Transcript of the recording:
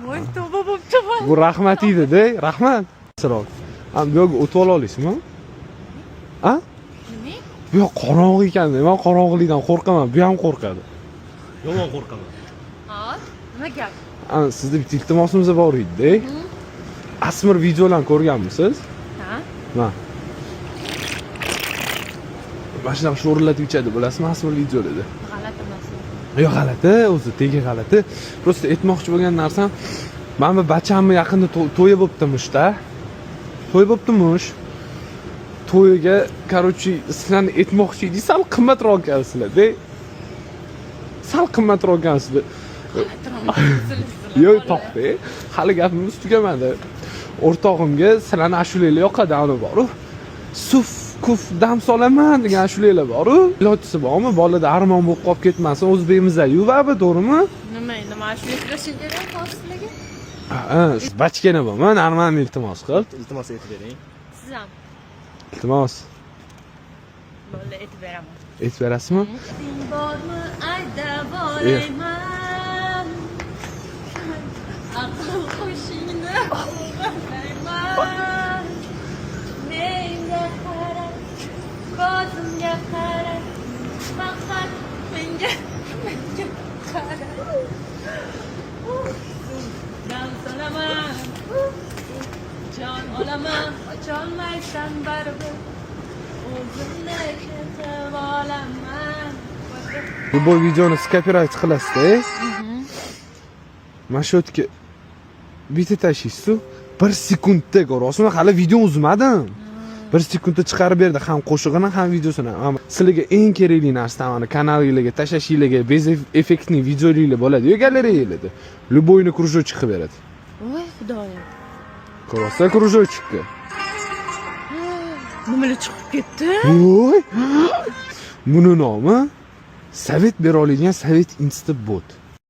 Voy, tavba bo'pti. Bu rahmat edi-da, rahmat. Sirol. Ha, bu yoqqa o'tib ola olasizmi? A? Nima? Bu yoq qorong'i ekan, men qorong'ilikdan qo'rqaman, bu ham qo'rqadi. Yomon qo'rqaman. Ha? Nima gap? Ana, sizda bitta iltimosimiz bor edi-da. Asmir videolarni ko'rganmisiz? Ha? Ma. Mana shunaqa sho'rillatib ichadi, bilasizmi, Asmir videolarda. G'alati narsa. Yo'q, g'alati, o'zi tegi g'alati. Просто aytmoqchi bo'lgan narsam, mana bu bachamni yaqinda to'yi bo'ptimish-da. To'y bo'ptimish. To'yiga, короче, sizlarni aytmoqchi edik, sal qimmatroq ekansizlar-da. Sal qimmatroq ekansizlar. Yo'q, to'xta. Hali gapimiz tugamadi. O'rtog'imga sizlarni ashulanglar yoqadi, ani boru. Suf kuf dam solaman degan ashulalar boru. Ilojisi bormi? Bolada armon bo'lib qolib ketmasin, o'zbekmiz-ku baribir, to'g'rimi? Nima endi, mana shu yuklashim kerak hozir sizlarga? Ha, bachkana bormi? Normal, iltimos qil. Iltimos, aytib bering. Siz ham. Iltimos. Bo'ldi, aytib beraman. Aytib berasizmi? Bormi, aydab olayman. Aql hushingni o'g'irlayman. Menga qara, ko'zimga qara. Faqat menga qara. Dam solaman. Jon olaman, ocholmaysan baribir. O'zimni ketib olaman. Любой videoni siz copyright qilasizda. Mana shu yerga bitta tashlaysiz, bir sekundda ko'ryapsizmi? Hali video uzmadim. Bir sekundda chiqarib berdi ham qo'shig'ini, ham videosini. Ammo sizlarga eng kerakli narsa, mana, kanalinglarga tashlashinglarga безэффектный videolar bo'ladi-yu galereyalarda. Любой ni кружочек qilib beradi. Voy, xudoyim. Ko'ryapsizlar кружочек ni? Nimalar chiqib ketdi? Voy! Buni nomi совет bera oladigan совет insta bot.